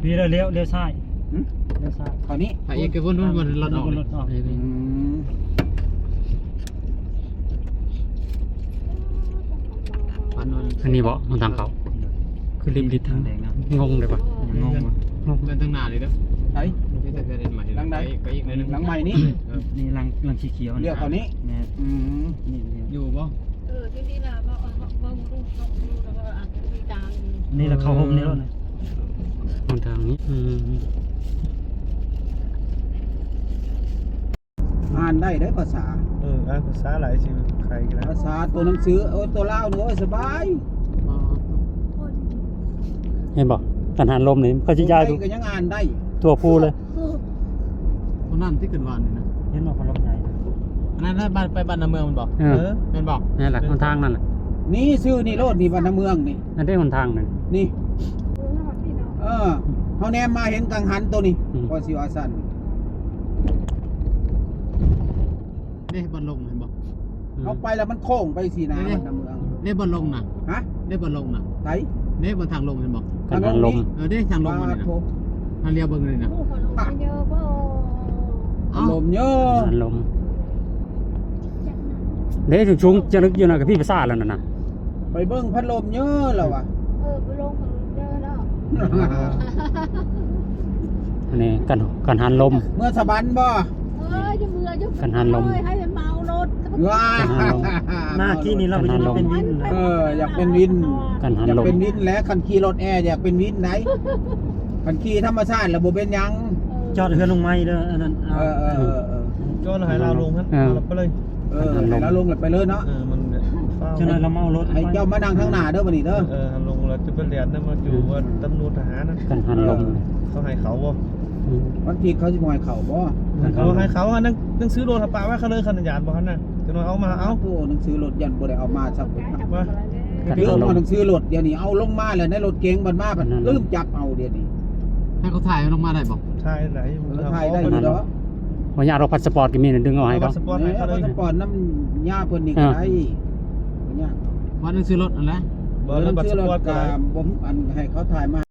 ນີ້ລະລ້ຽວ ລ້ຽວຊ້າຍ ຫຶ? ລ້ຽວຊ້າຍ ເຂົ້ານີ້ ໄປອີກ ວນ ວນ ວນ ລົດອອກ ລົດອອກ ອືມ ອັນນີ້ບໍ ທາງເຂົ້າ ຄືລິບໆ ທາງ ແດງນະ ງົງເດ້ປະ ງົງ ງົງ ເດີນທາງໜ້າເລີຍເດີ ໄປ ໄປອີກໜ້ອຍໜຶ່ງ ຫຼັງໃໝ່ນີ້ ເອີ ນີ້ຫຼັງ ຫຼັງສີຂຽວ ລ້ຽວເຂົ້ານີ້ ແມ່ນ ອືມ ນີ້ ຢູ່ບໍ່? ເອີ ທີ່ນີ້ລະ ເບິ່ງ ເບິ່ງ ເບິ່ງ ເບິ່ງ ເບິ່ງ ເບິ່ງ ເບິ່ງ ນີ້ລະເຂົ້າຮົ່ມນີ້ໂລດນະ ຫົນທາງນີ້ ອືມ ອ່ານໄດ້ເດ້ພາສາ ເອີ ອ່ານພາສາຫຼາຍຊິໄຄກະໄດ້ ພາສາຕົວໜັງສື ໂອ້ ຕົວລາວນີ້ ໂອ້ຍ ສະບາຍ ອໍ ເຫັນບໍ່? ກັນຫັນລົມນີ້ ເຂົາຊິຍ້າຍ ໄທກະຍັງອ່ານໄດ້ ທົ່ວພູເລີຍ ເອີ ຄົນນັ້ນທີ່ຂຶ້ນບ້ານນີ້ນະ ເຫັນບໍ່? ເຂົາລົມໃຫຍ່ ອັນນັ້ນນະ ບ້ານ ໄປບ້ານນາເມືອງແມ່ນບໍ່? ເອີ ເອີ ແມ່ນບໍ່? ນັ້ນແຫຼະ ຫົນທາງນັ້ນແຫຼະ ນີ້ຊື່ນີ້ໂລດນີ້ ບ້ານນາເມືອງນີ້ ອັນເດ້ຫົນທາງນັ້ນ ນີ້ ເອີ ເຮົາແນມມາເຫັນກັງຫັນໂຕນີ້ ອືມ ກໍຊິວ່າຊັ້ນ ເດ້ ບ່ອນລົງເຫັນບໍ່? ອືມ ເຮົາໄປແລ້ວມັນໂຄ້ງໄປຊີ້ນະ ເດ້ ບ້ານນາເມືອງ ເດ້ ບ່ອນລົງນະ ຮະ? ເດ້ ບ່ອນລົງນະ ໃສ? ເດ້ ບ່ອນທາງລົງເຫັນບໍ່? ກັນຫັນລົມ ເອີ ເດ້ ທາງລົງມັນນີ້ນະ ປາດໂທ້ ຫັ້ນ ລ້ຽວເບິ່ງນີ້ນະ ໂອ້ ເອົາ ລົມເຍີ ກັນຫັນລົມ ເດ້ ສູງໆ ຈະລຶກຢູ່ນະ ກະພີປະສາດແລ້ວນັ້ນນະ ໄປເບິ່ງພັດລົມເຍີລະວະ ເອີ ໄປລົງພັດລົມເຍີເນາະ ອັນນີ້ກັນ ກັນຫັນລົມ ເມືອສະຫວັນບໍ່? ເອີ ຈະເມືອຢູ່ ກັນຫັນລົມ ເອີຍ ໃຫ້ເມົາລົດ ວ້າ ກັນຫັນລົມ ມາກີ້ນີ້ລາວກະຍັງເປັນວິນ ເອີ ຢາກເປັນວິນ ກັນຫັນລົມ ຢາກເປັນວິນແຫຼະ ຄັນຂີ່ລົດແອຢາກເປັນວິນໃດ ຄັນຂີ່ທຳມະຊາດລະບໍ່ເປັນຫຍັງ ເອີ ຈອດເຮືອນລຸງໄມ້ເດີ ອັນນັ້ນ ເອີ ເອີ ເອີ ເອີ ຈອດໃຫ້ລາວລົງຫັ້ນ ເອີ ເອົາໄປເລີຍ ເອີ ໃຫ້ລາວລົງແລ້ວໄປເລີຍເນາະ ເອີ ມັນຟ້າວ ຈັ່ງນັ້ນລາວເມົາລົດ ໃຫ້ເຈົ້າມານັ່ງທາງໜ້າເດີບັດນີ້ເດີ ເອີ ເອີ ເຮົາລົງແລ້ວຈະໄປແລ່ນນຳ ມາຢູ່ ເອີ ຕຳຫຼວດທະຫານນະ ກັນຫັນລົມ ເອີ ເຂົາໃຫ້ເຂົ້າບໍ່? ອືມ ວັນທີເຂົາຊິບໍ່ໃຫ້ເຂົ້າບໍ່? ເຂົາໃຫ້ເຂົ້າ ໜັງ ໜັງສືລົດເຮົາປະໄວ້ເຂົາເລີຍ ຄັນຢ້ານບໍ່ຫັ້ນນະ ຈັກໜ້ອຍເອົາມາເອົາ ໂອ້ ໜັງສືລົດຢ້ານບໍ່ໄດ້ເອົາມາຊ້ຳ ເອົາມາ ກັນຫັນລົມ ໜັງສືລົດ ດຽວນີ້ເອົາລົງມາແລ້ວ ໃນລົດເກັງບັດມາ ບັດ ອັນນັ້ນ ລືມຈັບເອົາດຽວນີ້ ໃຫ້ເຂົາຖ່າຍລົງມາໄດ້ບໍ່? ຖ່າຍໄດ້ຢູ່ ເອີ ຖ່າຍໄດ້ຢູ່ແລ້ວ ບໍ່ຍາກດອກ ພາສປອດກະມີ ດຶງເອົາໃຫ້ເຂົາ ພາສປອດໃຫ້ເຂົາເລີຍ ພາສປອດນຳຍາເພິ່ນນີ້ກະໄດ້ ເອີ ບໍ່ຍາກ ວັດໜັງສືລົດຫັ້ນແຫຼະ ບໍ່ ແລ້ວພາສປອດກະບໍ່ ອັນ ໃຫ້ເຂົາຖ່າຍມາ